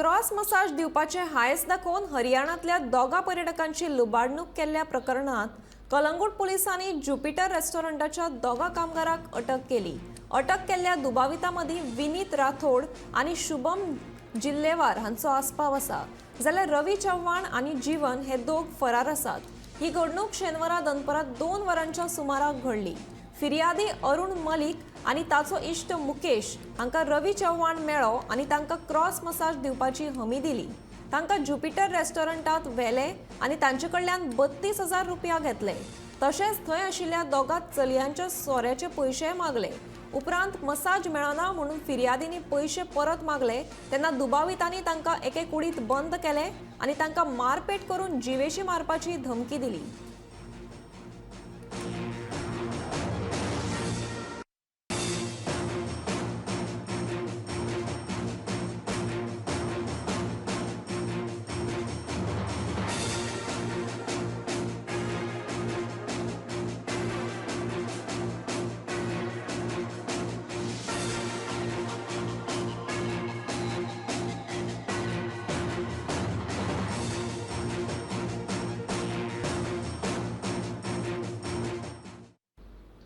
Cross massage दिवपाचें हांयस दाखोवन हरियाणांतल्या दोगा पर्यटकांची लुबाडणूक केल्ल्या प्रकरणांत कलंगूट पुलिसांनी ज्युपिटर रेस्टॉरंटाच्या दोगा कामगाराक अटक केली. अटक केल्ल्या दुबावितां मदीं विनीत राठोड आनी शुभम जिल्लेवार हांचो आस्पाव आसा, जाल्यार रवी चव्हाण आनी जीवन हे दोग फरार आसात. ही घडणूक शेनवारा दनपरां 2 वरांच्या सुमाराक घडली. फिर्यादी अरुण मलिक आनी ताचो इश्ट मुकेश हांकां रवी चव्हाण मेळ्ळो आनी तांकां क्रॉस मसाज दिवपाची हमी दिली. तांकां ज्युपिटर रेस्टॉरंटात व्हेले आनी तांचे कडल्यान 32,000 रुपया घेतले. तशेंच थंय आशिल्ल्या दोगा चलयांच्या सोऱ्याचे पयशेय मागले. उपरांत मसाज मेळना म्हणून फिर्यादींनी पयशे परत मागले तेन्ना दुबावितांनी तांकां एके कुडींत बंद केले आनी तांकां मारपेट करून जिवेशी मारपाची धमकी दिली.